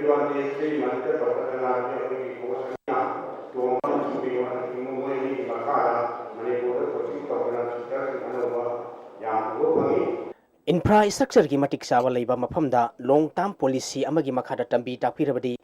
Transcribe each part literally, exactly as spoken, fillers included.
One day three ꯃꯟꯊꯇ ꯇꯧꯔꯛꯀꯗꯅ ꯑꯩꯈꯣꯏꯒꯤ course ꯑꯅꯤꯅ ꯇꯣꯝꯕ ꯑꯃꯁꯨꯡ ꯕꯤꯅꯣꯗ ꯏꯃꯨꯡ ꯃꯣꯏ ꯑꯅꯤꯒꯤ ꯃꯈꯥꯗ ꯃꯅꯤꯄꯨꯔꯗ ꯀꯣꯆꯤꯡ ꯇꯧꯗꯅ ꯇꯤꯆꯔꯁꯤꯡ ꯑꯅꯧꯕ ꯌꯥꯝ ꯎꯕ ꯐꯪꯉꯤ꯫ ꯏꯟꯐ꯭ꯔꯥ ꯏꯁꯇ꯭ꯔꯛꯆꯔꯒꯤ ꯃꯇꯤꯛ ꯆꯥꯕ ꯂꯩꯕ ꯃꯐꯝꯗ ꯂꯣꯡ ꯇꯥꯝ ꯄꯣꯂꯤꯁꯤ ꯑꯃꯒꯤ ꯃꯈꯥꯗ ꯇꯝꯕꯤ ꯇꯥꯛꯄꯤꯔꯕꯗꯤ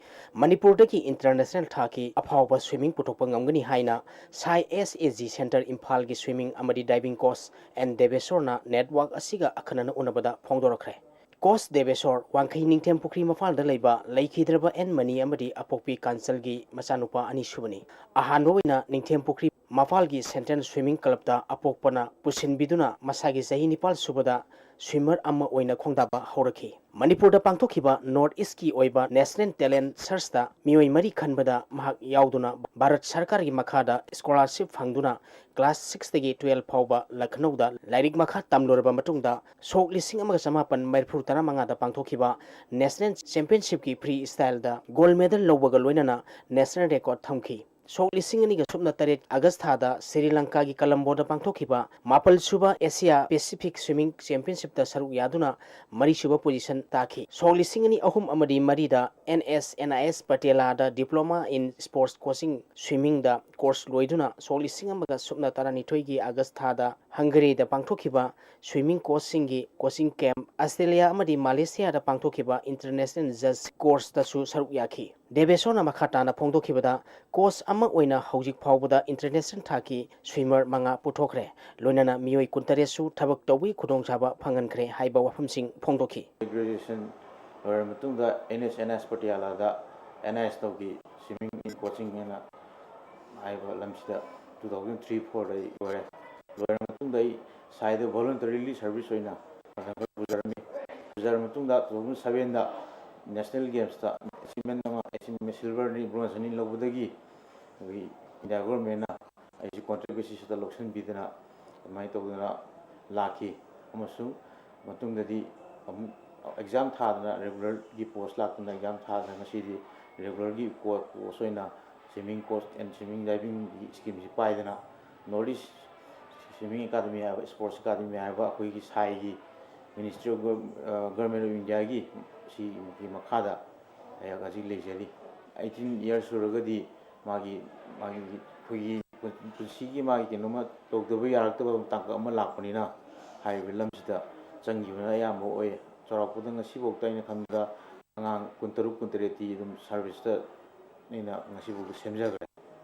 ꯃꯅꯤꯄꯨꯔꯗꯒꯤ ꯏꯟꯇꯔꯅꯦꯁꯅꯦꯜ ꯊꯥꯛꯀꯤ ꯑꯐꯥꯎꯕ ꯁ꯭ꯋꯤꯃꯤꯡ ꯄꯨꯊꯣꯛꯄ ꯉꯝꯒꯅꯤ ꯍꯥꯏꯅ ꯁꯥꯏ ꯑꯦꯁ ꯑꯦ ꯖꯤ ꯁꯦꯟꯇꯔ ꯏꯝꯐꯥꯜꯒꯤ ꯁ꯭ꯋꯤꯃꯤꯡ ꯑꯃꯗꯤ ꯗꯥꯏꯚꯤꯡ ꯀꯣꯆ ꯑꯦꯟ ꯗꯦꯕꯦꯁꯣꯔꯅ ꯅꯦꯠꯋꯥꯛ ꯑꯁꯤꯒ ꯑꯈꯟꯅꯅ ꯎꯅꯕꯗ ꯐꯣꯡꯗꯣꯔꯛꯈ꯭ꯔꯦ꯫ ꯀꯣꯆ ꯗꯦꯕꯦꯁꯣꯔ, ꯋꯥꯡꯈꯩ ꯅꯤꯡꯊꯦꯝ ꯄꯨꯈ꯭ꯔꯤ ꯃꯄꯥꯜꯗ ꯂꯩꯕ ꯂꯩꯈꯤꯗ꯭ꯔꯕ ꯑꯦꯟ ꯃꯅꯤ ꯑꯃꯗꯤ ꯑꯄꯣꯛꯄꯤ ꯀꯥꯟꯆꯜꯒꯤ ꯃꯆꯥꯅꯨꯄꯥ ꯑꯅꯤꯁꯨꯕꯅꯤ꯫ ꯑꯍꯥꯟꯕ ꯑꯣꯏꯅ ꯅꯤꯡꯊꯦꯝ ꯄꯨꯈ꯭ꯔꯤ ꯃꯄꯥꯜꯒꯤ ꯁꯦꯟꯇ꯭ꯔꯦꯜ ꯁ꯭ꯋꯤꯃꯤꯡ ꯀ꯭ꯂꯕꯇ ꯑꯄꯣꯛꯄꯅ ꯄꯨꯁꯤꯟꯕꯤꯗꯨꯅ ꯃꯁꯥꯒꯤ ꯆꯍꯤ ꯅꯤꯄꯥꯜ ꯁꯨꯕꯗ ꯁ꯭ꯋꯤꯃꯔ ꯑꯃ ꯑꯣꯏꯅ ꯈꯣꯡꯗꯥꯕ ꯍꯧꯔꯛꯈꯤ꯫ ꯃꯅꯤꯄꯨꯔꯗ ꯄꯥꯡꯊꯣꯛꯈꯤꯕ ꯅꯣꯔꯠ ꯏꯁꯀꯤ ꯑꯣꯏꯕ ꯅꯦꯁꯅꯦꯜ ꯇꯦꯂꯦꯟꯠ ꯁꯔꯆꯇ ꯃꯤꯑꯣꯏ ꯃꯔꯤ ꯈꯟꯕꯗ ꯃꯍꯥꯛ ꯌꯥꯎꯗꯨꯅ ꯚꯥꯔꯠ ꯁꯔꯀꯥꯔꯒꯤ ꯃꯈꯥꯗ ꯁ꯭ꯀꯣꯂꯥꯔꯁꯤꯞ ꯐꯪꯗꯨꯅ ꯀ꯭ꯂꯥꯁ ꯁꯤꯛꯁꯇꯒꯤ ꯇꯨꯌꯦꯜꯐ ꯐꯥꯎꯕ ꯂꯈꯅꯧꯗ ꯂꯥꯏꯔꯤꯛ ꯃꯈꯥ ꯇꯝꯂꯨꯔꯕ ꯃꯇꯨꯡꯗ ꯁꯣꯛ ꯂꯤꯁꯤꯡ ꯑꯃꯒ ꯆꯃꯥꯄꯟ ꯃꯔꯤꯐꯨ ꯇꯔꯥꯃꯉꯥꯗ ꯄꯥꯡꯊꯣꯛꯈꯤꯕ ꯅꯦꯁꯅꯦꯜ ꯆꯦꯝꯄꯤꯌꯟꯁꯤꯞꯀꯤ ꯐ꯭ꯔꯤ ꯁ꯭ꯇꯥꯏꯜꯗ ꯒꯣꯜꯗ ꯃꯦꯗꯜ ꯂꯧꯕꯒ ꯂꯣꯏꯅꯅ ꯅꯦꯁꯅꯦꯜ ꯔꯦꯀꯣꯔꯗ ꯊꯝꯈꯤ꯫ ꯁꯣꯛ ꯂꯤꯁꯤꯡ ꯑꯅꯤꯒ ꯁꯨꯞꯅ ꯇꯔꯦꯠ ꯑꯥꯒꯁ ꯊꯥꯗ ꯁ꯭ꯔꯤ ꯂꯪꯀꯥꯒꯤ ꯀꯂꯝꯕꯣꯗ ꯄꯥꯡꯊꯣꯛꯈꯤꯕ ꯃꯥꯄꯜ ꯁꯨꯕ ꯑꯦꯁꯤꯌꯥ ꯄꯦꯁꯤꯐꯤꯛ ꯁ꯭ꯋꯤꯃꯤꯡ ꯆꯦꯝꯄꯤꯌꯟꯁꯤꯞꯇ ꯁꯔꯨꯛ ꯌꯥꯗꯨꯅ ꯃꯔꯤꯁꯨꯕ ꯄꯣꯖꯤꯁꯟ ꯇꯥꯈꯤ꯫ ꯁꯣꯛ ꯂꯤꯁꯤꯡ ꯑꯅꯤ ꯑꯍꯨꯝ ꯑꯃꯗꯤ ꯃꯔꯤꯗ N S N I S ꯄꯇꯦꯂꯥꯗ ꯗꯤꯄ꯭ꯂꯣꯃꯥ ꯏꯟ ꯁ꯭ꯄꯣꯔꯠꯁ ꯀꯣꯆꯤꯡ ꯁ꯭ꯋꯤꯃꯤꯡꯗ ꯀꯣꯔꯁ ꯂꯣꯏꯗꯨꯅ ꯁꯣꯛ ꯂꯤꯁꯤꯡ ꯑꯃꯒ ꯁꯨꯞꯅ ꯇꯔꯥꯅꯤꯊꯣꯏꯒꯤ ꯑꯥꯒꯁ ꯊꯥꯗ ꯍꯪꯒꯔꯤꯗ ꯄꯥꯡꯊꯣꯛꯈꯤꯕ ꯁ꯭ꯋꯤꯃꯤꯡ ꯀꯣꯆꯁꯤꯡꯒꯤ ꯀꯣꯆꯤꯡ ꯀꯦꯝꯞ, ꯑꯁꯇ꯭ꯔꯦꯂꯤꯌꯥ ꯑꯃꯗꯤ ꯃꯥꯂꯦꯁꯤꯌꯥꯗ ꯄꯥꯡꯊꯣꯛꯈꯤꯕ ꯏꯟꯇꯔꯅꯦꯁꯅꯦꯜ ꯖꯁ ꯀꯣꯔꯁꯇꯁꯨ ꯁꯔꯨꯛ ꯌꯥꯈꯤ꯫ ꯗꯦꯕꯦꯁꯣꯔꯅ ꯃꯈꯥ ꯇꯥꯅ ꯐꯣꯡꯗꯣꯛꯈꯤꯕꯗ, ꯀꯣꯆ ꯑꯃ ꯑꯣꯏꯅ ꯍꯧꯖꯤꯛ ꯐꯥꯎꯕꯗ ꯏꯟꯇꯔꯅꯦꯁꯅꯦꯜ ꯊꯥꯛꯀꯤ ꯁ꯭ꯋꯤꯃꯔ ꯃꯉꯥ ꯄꯨꯊꯣꯛꯈ꯭ꯔꯦ, ꯂꯣꯏꯅꯅ ꯃꯤꯑꯣꯏ ꯀꯨꯟꯇꯔꯦꯠꯁꯨ ꯊꯕꯛ ꯇꯧꯕꯒꯤ ꯈꯨꯗꯣꯡꯆꯥꯕ ꯐꯪꯍꯟꯈ꯭ꯔꯦ ꯍꯥꯏꯕ ꯋꯥꯐꯝꯁꯤꯡ ꯐꯣꯡꯗꯣꯛꯈꯤ꯫ ꯒ꯭ꯔꯦꯖꯨꯑꯦꯁꯟ ꯂꯣꯏꯔꯕ ꯃꯇꯨꯡꯗ N S N I S ꯄꯇꯤꯌꯥꯂꯥꯗ ꯑꯦꯟ ꯑꯥꯏ ꯑꯦꯁ ꯇꯧꯈꯤ, ꯁ꯭ꯋꯤꯃꯤꯡ ꯀꯣꯆꯤꯡ ꯍꯥꯏꯅ ꯍꯥꯏꯕ ꯂꯝꯁꯤꯗ ꯇꯨ ꯊꯥꯎꯖꯟ ꯊ꯭ꯔꯤ ꯐꯣꯔꯗ ꯑꯩ ꯂꯣꯏꯔꯦ꯫ ꯂꯣꯏꯔꯕ ꯃꯇꯨꯡꯗ ꯑꯩ ꯁꯥꯏꯗ ꯚꯣꯂꯨꯟꯇꯔꯤꯂꯤ ꯁꯔꯚꯤꯁ ꯑꯣꯏꯅ ꯃꯇꯝ ꯈꯔ ꯄꯨꯖꯔꯝꯃꯤ꯫ ꯄꯨꯖꯔꯕ ꯃꯇꯨꯡꯗ ꯇꯨ ꯊꯥꯎꯖꯟ ꯁꯚꯦꯟꯗ ꯅꯦꯁꯅꯦꯜ ꯒꯦꯝꯁꯇ ꯑꯦꯆꯤꯞꯃꯦꯟ ꯑꯃ, ꯑꯦꯆꯤꯞꯃꯦꯟ ꯁꯤꯜꯚꯔꯅꯤ, ꯕ꯭ꯔꯣꯟꯖꯅꯤ ꯂꯧꯕꯗꯒꯤ ꯑꯩꯈꯣꯏꯒꯤ ꯏꯟꯗꯤꯌꯥ ꯒꯣꯔꯃꯦꯟꯅ ꯑꯩꯁꯤ ꯀꯣꯟꯇ꯭ꯔꯦꯛ ꯕꯦꯁꯤꯁꯇ ꯂꯧꯁꯤꯟꯕꯤꯗꯅ ꯑꯗꯨꯃꯥꯏꯅ ꯇꯧꯗꯅ ꯂꯥꯛꯈꯤ꯫ ꯑꯃꯁꯨꯡ ꯃꯇꯨꯡꯗꯗꯤ ꯑꯃꯨꯛ ꯑꯦꯛꯖꯥꯝ ꯊꯥꯗꯅ, ꯔꯦꯒꯨꯂꯔꯒꯤ ꯄꯣꯁ ꯂꯥꯛꯇꯅ ꯑꯦꯛꯖꯥꯝ ꯊꯥꯗꯅ ꯉꯁꯤꯗꯤ ꯔꯦꯒꯨꯂꯔꯒꯤ ꯀꯣ-, ꯀꯣꯆ ꯑꯣꯏꯅ ꯁ꯭ꯋꯤꯃꯤꯡ ꯀꯣꯆ ꯑꯦꯟ ꯁ꯭ꯋꯤꯃꯤꯡ ꯗꯥꯏꯚꯤꯡꯒꯤ ꯁ꯭ꯀꯤꯝꯁꯤ ꯄꯥꯏꯗꯅ ꯅꯣꯔꯠ ꯏꯁ ꯁ꯭ꯋꯤꯃꯤꯡ ꯑꯦꯀꯥꯗꯃꯤ ꯍꯥꯏꯕ, ꯁ꯭ꯄꯣꯔꯠꯁ ꯑꯦꯀꯥꯗꯃꯤ ꯍꯥꯏꯕ ꯑꯩꯈꯣꯏꯒꯤ ꯁꯥꯏꯒꯤ ꯃꯤꯅꯤꯁꯇ꯭ꯔꯤ ꯑꯣꯐ ꯒ-, ꯑ, ꯒꯚꯔꯟꯃꯦꯟ ꯑꯣꯐ ꯏꯟꯗꯤꯌꯥꯒꯤ ꯁꯤꯒꯤ ꯃꯈꯥꯗ ꯑꯩꯍꯥꯛ ꯍꯧꯖꯤꯛ ꯂꯩꯖꯔꯤ꯫ ꯑꯩꯠꯇꯤꯟ ꯏꯌꯥꯔꯁ ꯁꯨꯔꯒꯗꯤ ꯃꯥꯒꯤ, ꯃꯥꯒꯤ ꯑꯩꯈꯣꯏꯒꯤ ꯄꯨꯟꯁꯤꯒꯤ ꯃꯥꯒꯤ ꯀꯩꯅꯣꯝꯃ ꯇꯧꯗꯕ ꯌꯥꯔꯛꯇꯕ ꯇꯥꯡꯀꯛ ꯑꯃ ꯂꯥꯛꯄꯅꯤꯅ, ꯍꯥꯏꯔꯤꯕ ꯂꯝꯁꯤꯗ ꯆꯪꯈꯤꯕꯅ ꯑꯌꯥꯝꯕ ꯑꯣꯏ꯫ ꯆꯥꯎꯔꯥꯛꯄꯗ ꯉꯁꯤꯐꯥꯎꯗ ꯑꯩꯅ ꯈꯟꯕꯗ ꯑꯉꯥꯡ ꯀꯨꯟꯇꯔꯨꯛ, ꯀꯨꯟꯇꯔꯦꯠꯇꯤ ꯑꯗꯨꯝ ꯁꯥꯔꯚꯤꯁꯇ ꯑꯩꯅ ꯉꯁꯤꯐꯥꯎꯗ ꯁꯦꯝꯖꯈ꯭ꯔꯦ꯫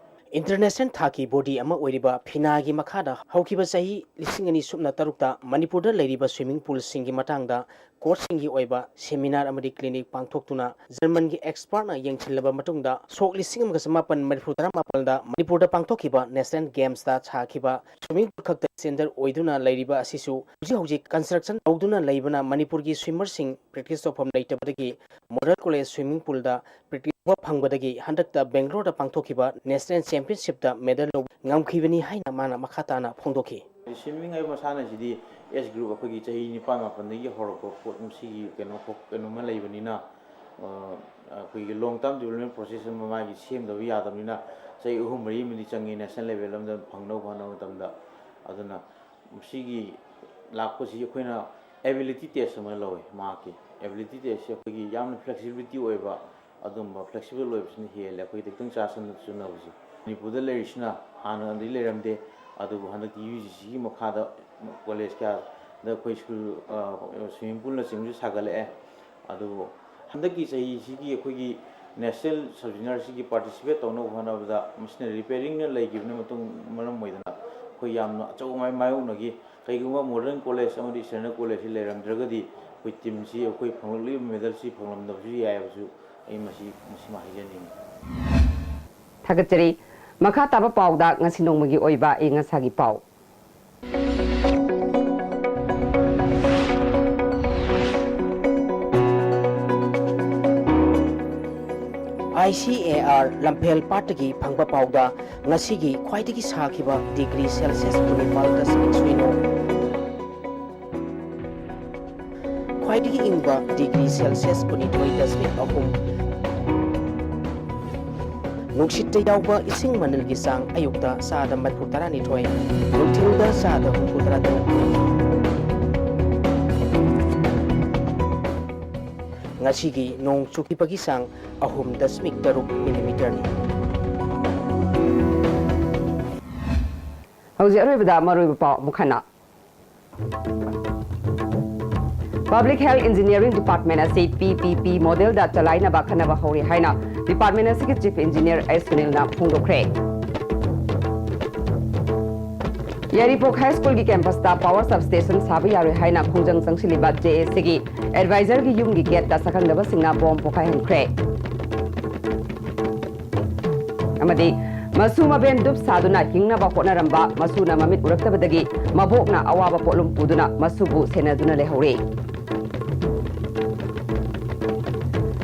ꯏꯟꯇꯔꯅꯦꯁꯅꯦꯜ ꯊꯥꯛꯀꯤ ꯕꯣꯗꯤ ꯑꯃ ꯑꯣꯏꯔꯤꯕ ꯐꯤꯅꯥꯒꯤ ꯃꯈꯥꯗ ꯍꯧꯈꯤꯕ ꯆꯍꯤ ꯂꯤꯁꯤꯡ ꯑꯅꯤ ꯁꯨꯞꯅ ꯇꯔꯨꯛꯇ ꯃꯅꯤꯄꯨꯔꯗ ꯂꯩꯔꯤꯕ ꯁ꯭ꯋꯤꯃꯤꯡ ꯄꯨꯜꯁꯤꯡꯒꯤ ꯃꯇꯥꯡꯗ ꯀꯣꯔꯠꯁꯤꯡꯒꯤ ꯑꯣꯏꯕ ꯁꯦꯃꯤꯅꯥꯔ ꯑꯃꯗꯤ ꯀ꯭ꯂꯤꯅꯤꯛ ꯄꯥꯡꯊꯣꯛꯇꯨꯅ ꯖꯔꯃꯟꯒꯤ ꯑꯦꯛꯁꯄꯥꯔꯠꯅ ꯌꯦꯡꯁꯤꯜꯂꯕ ꯃꯇꯨꯡꯗ ꯁꯣꯛ ꯂꯤꯁꯤꯡ ꯑꯃꯒ ꯆꯃꯥꯄꯟ ꯃꯔꯤꯐꯨ ꯇꯔꯥꯃꯥꯄꯜꯗ ꯃꯅꯤꯄꯨꯔꯗ ꯄꯥꯡꯊꯣꯛꯈꯤꯕ ꯅꯦꯁꯅꯦꯜ ꯒꯦꯝꯁꯇ ꯁꯥꯈꯤꯕ ꯁ꯭ꯋꯤꯃꯤꯡ ꯄꯨꯜ ꯈꯛꯇ ꯁꯦꯟꯇꯔ ꯑꯣꯏꯗꯨꯅ ꯂꯩꯔꯤꯕ ꯑꯁꯤꯁꯨ ꯍꯧꯖꯤꯛ ꯍꯧꯖꯤꯛ ꯀꯟꯁꯇ꯭ꯔꯛꯁꯟ ꯇꯧꯗꯨꯅ ꯂꯩꯕꯅ ꯃꯅꯤꯄꯨꯔꯒꯤ ꯁ꯭ꯋꯤꯃꯔꯁꯤꯡ ꯄ꯭ꯔꯦꯛꯇꯤꯁ ꯇꯧꯐꯝ ꯂꯩꯇꯕꯗꯒꯤ ꯃꯣꯗꯦꯜ ꯀꯣꯂꯦꯖ ꯁ꯭ꯋꯤꯃꯤꯡ ꯄꯨꯜꯗ ꯄ꯭ꯔꯦꯛꯇꯤꯁ ꯇꯧꯕ ꯐꯪꯕꯗꯒꯤ ꯍꯟꯗꯛꯇ ꯕꯦꯡꯒ꯭ꯂꯣꯔꯗ ꯄꯥꯡꯊꯣꯛꯈꯤꯕ ꯅꯦꯁꯅꯦꯜ ꯆꯦꯝꯄꯤꯌꯟꯁꯤꯞꯇ ꯃꯦꯗꯜ ꯂꯧꯕ ꯉꯝꯈꯤꯕꯅꯤ ꯍꯥꯏꯅ ꯃꯥꯅ ꯃꯈꯥ ꯇꯥꯅ ꯐꯣꯡꯗꯣꯛꯈꯤ꯫ ꯁ꯭ꯋꯤꯃꯤꯡ ꯍꯥꯏꯕ ꯃꯁꯥꯟꯅꯁꯤꯗꯤ ꯑꯦꯖ ꯒ꯭ꯔꯨꯞ ꯑꯩꯈꯣꯏꯒꯤ ꯆꯍꯤ ꯅꯤꯄꯥꯟ ꯃꯥꯄꯟꯗꯒꯤ ꯍꯧꯔꯛꯄ ꯄꯣꯠ, ꯃꯁꯤꯒꯤ ꯀꯩꯅꯣ, ꯀꯩꯅꯣꯝꯃ ꯂꯩꯕꯅꯤꯅ, ꯑ, ꯑꯩꯈꯣꯏꯒꯤ ꯂꯣꯡ ꯇꯔꯝ ꯗꯤꯕꯂꯞꯃꯦꯟ ꯄ꯭ꯔꯣꯁꯦꯁ ꯑꯃ ꯃꯥꯒꯤ ꯁꯦꯝꯗꯕ ꯌꯥꯗꯕꯅꯤꯅ ꯆꯍꯤ ꯑꯍꯨꯝ ꯃꯔꯤ ꯑꯃꯗꯤ ꯆꯪꯉꯤ ꯅꯦꯁꯅꯦꯜ ꯂꯦꯚꯦꯜ ꯑꯃꯗ ꯐꯪꯅꯕ ꯍꯣꯠꯅꯕ ꯃꯇꯝꯗ꯫ ꯑꯗꯨꯅ ꯃꯁꯤꯒꯤ ꯂꯥꯛꯄꯁꯤ ꯑꯩꯈꯣꯏꯅ ꯑꯦꯕꯤꯂꯤꯇꯤ ꯇꯦꯁ ꯑꯃ ꯂꯧꯋꯤ꯫ ꯃꯍꯥꯛꯀꯤ ꯑꯦꯕꯤꯂꯤꯇꯤ ꯇꯦꯁꯁꯤ ꯑꯩꯈꯣꯏꯒꯤ ꯌꯥꯝꯅ ꯐ꯭ꯂꯦꯛꯁꯤꯕꯤꯂꯤꯇꯤ ꯑꯣꯏꯕ, ꯑꯗꯨꯝꯕ ꯐ꯭ꯂꯦꯛꯁꯤꯕꯜ ꯑꯣꯏꯕꯁꯤꯅ ꯍꯦꯜꯂꯦ ꯑꯩꯈꯣꯏ ꯈꯤꯇꯪ ꯆꯥꯁꯤꯟꯅ ꯆꯨꯅꯕꯁꯦ꯫ ꯃꯅꯤꯄꯨꯔꯗ ꯂꯩꯔꯤꯁꯤꯅ ꯍꯥꯟꯅꯗꯤ ꯂꯩꯔꯝꯗꯦ, ꯑꯗꯨꯕꯨ ꯍꯟꯗꯛꯇꯤ ꯌꯨ ꯖꯤ ꯁꯤꯒꯤ ꯃꯈꯥꯗ ꯀꯣꯂꯦꯖ ꯀꯌꯥꯗ ꯑꯩꯈꯣꯏ ꯁ꯭ꯀꯨꯜ, ꯑ, ꯁ꯭ꯋꯤꯃꯤꯡ ꯄꯨꯜꯅꯆꯤꯡꯕꯁꯨ ꯁꯥꯒꯠꯂꯛꯑꯦ꯫ ꯑꯗꯨꯕꯨ ꯍꯟꯗꯛꯀꯤ ꯆꯍꯤꯁꯤꯒꯤ ꯑꯩꯈꯣꯏꯒꯤ ꯅꯦꯁꯅꯦꯜ ꯁꯕ ꯖꯨꯅꯤꯌꯔꯁꯤꯒꯤ ꯄꯥꯔꯇꯤꯁꯤꯄꯦꯠ ꯇꯧꯅꯕ ꯍꯣꯠꯅꯕꯗ ꯃꯁꯤꯅ ꯔꯤꯄꯦꯌꯔꯤꯡꯅ ꯂꯩꯈꯤꯕꯅ ꯃꯇꯨꯡ ꯃꯔꯝ ꯑꯣꯏꯗꯅ ꯑꯩꯈꯣꯏ ꯌꯥꯝꯅ ꯑꯆꯧꯕ ꯃꯥꯏ-, ꯃꯥꯌꯣꯛꯅꯈꯤ꯫ ꯀꯩꯒꯨꯝꯕ ꯃꯣꯗꯔꯟ ꯀꯣꯂꯦꯖ ꯑꯃꯗꯤ ꯏꯁꯇꯦꯟꯗꯔꯗ ꯀꯣꯂꯦꯖꯁꯤ ꯂꯩꯔꯝꯗ꯭ꯔꯒꯗꯤ ꯑꯩꯈꯣꯏ ꯇꯤꯝꯁꯤ, ꯑꯩꯈꯣꯏ ꯐꯪꯂꯛꯂꯤꯕ ꯃꯦꯗꯜꯁꯤ ꯐꯪꯂꯝꯗꯕꯁꯨ ꯌꯥꯏ ꯍꯥꯏꯕꯁꯨ ꯑꯩ ꯃꯁꯤ, ꯃꯁꯤꯃ ꯍꯥꯏꯖꯅꯤꯡꯏ꯫ ꯊꯥꯒꯠꯆꯔꯤ꯫ ꯃꯈꯥ ꯇꯥꯕ ꯄꯥꯎꯗ ꯉꯁꯤ ꯅꯣꯡꯃꯒꯤ ꯑꯣꯏꯕ ꯑꯏꯪ ꯑꯁꯥꯒꯤ ꯄꯥꯎ꯫ ꯑꯥꯏ ꯁꯤ ꯑꯦ ꯑꯥꯔ ꯂꯝꯐꯦꯜ ꯄꯥꯠꯇꯒꯤ ꯐꯪꯕ ꯄꯥꯎꯗ ꯉꯁꯤꯒꯤ ꯈ꯭ꯋꯥꯏꯗꯒꯤ ꯁꯥꯈꯤꯕ ꯗꯤꯒ꯭ꯔꯤ ꯁꯦꯜꯁꯤꯌꯁ ꯀꯨꯟꯅꯤꯄꯥꯜ ꯗꯁꯃꯤꯛ ꯁꯤꯅꯣ, ꯈ꯭ꯋꯥꯏꯗꯒꯤ ꯏꯪꯕ ꯗꯤꯒ꯭ꯔꯤ ꯁꯦꯜꯁꯤꯌꯁ ꯀꯨꯟꯅꯤꯊꯣꯏ ꯗꯁꯃꯤꯛ ꯑꯍꯨꯝ, ꯅꯨꯡꯁꯤꯠꯇ ꯌꯥꯎꯕ ꯏꯁꯤꯡ ꯃꯅꯤꯜꯒꯤ ꯆꯥꯡ ꯑꯌꯨꯛꯇ ꯆꯥꯗ ꯃꯔꯤꯐꯨ ꯇꯔꯥꯅꯤꯊꯣꯏ, ꯅꯨꯡꯊꯤꯜꯗ ꯆꯥꯗ ꯍꯨꯝꯐꯨ ꯇꯔꯥ ꯇꯔꯨꯛ꯫ ꯉꯁꯤꯒꯤ ꯅꯣꯡ ꯆꯨꯈꯤꯕꯒꯤ ꯆꯥꯡ ꯑꯍꯨꯝ ꯗꯁꯃꯤꯛ ꯇꯔꯨꯛ ꯃꯤꯂꯤꯃꯤꯇꯔꯅꯤ꯫ ꯍꯧꯖꯤꯛ ꯑꯔꯣꯏꯕꯗ ꯃꯔꯨꯑꯣꯏꯕ ꯄꯥꯎ ꯑꯃꯨꯛ ꯍꯟꯅ꯫ Public Health Engineering Department ꯑꯁꯤ P P P model ꯗ ꯆꯂꯥꯏꯅꯕ ꯈꯟꯅꯕ ꯍꯧꯔꯤ ꯍꯥꯏꯅ department ꯑꯁꯤꯒꯤ Chief Engineer ꯑꯦꯁ ꯁꯨꯅꯤꯜꯅ ꯐꯣꯡꯗꯣꯛꯈ꯭ꯔꯦ꯫ ꯌꯥꯏꯔꯤꯄꯣꯛ High School ꯒꯤ campus ꯇ power substation ꯁꯥꯕ ꯌꯥꯔꯣꯏ ꯍꯥꯏꯅ ꯈꯣꯡꯖꯪ ꯆꯪꯁꯤꯜꯂꯤꯕ J A C ꯒꯤ advisor ꯒꯤ ꯌꯨꯝꯒꯤ gate ꯇ ꯁꯛꯈꯪꯗꯕꯁꯤꯡꯅ bomb ꯄꯣꯈꯥꯏꯍꯟꯈ꯭ꯔꯦ꯫ ꯑꯃꯗꯤ ꯃꯁꯨ ꯃꯕꯦꯟ ꯗꯨꯞ ꯁꯥꯗꯨꯅ ꯍꯤꯡꯅꯕ ꯍꯣꯠꯅꯔꯝꯕ ꯃꯁꯨꯅ ꯃꯃꯤꯠ ꯎꯔꯛꯇꯕꯗꯒꯤ ꯃꯕꯣꯛꯅ ꯑꯋꯥꯕ ꯄꯣꯠꯂꯨꯝ ꯄꯨꯗꯨꯅ ꯃꯁꯨꯕꯨ ꯁꯦꯟꯅꯗꯨꯅ ꯂꯩꯍꯧꯔꯦ꯫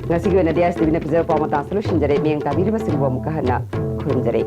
ꯉꯁꯤꯒꯤ ꯑꯣꯏꯅꯗꯤ S T V ꯅ ꯄꯤꯖꯕ ꯄꯥꯎ ꯃꯇꯥꯡꯁꯤꯗ ꯂꯣꯏꯁꯤꯟꯖꯔꯦ꯫ ꯃꯤꯠꯌꯦꯡ ꯇꯥꯕꯤꯔꯤꯕꯁꯤꯡꯕꯨ ꯑꯃꯨꯛꯀ ꯍꯟꯅ ꯈꯨꯔꯨꯝꯖꯔꯤ꯫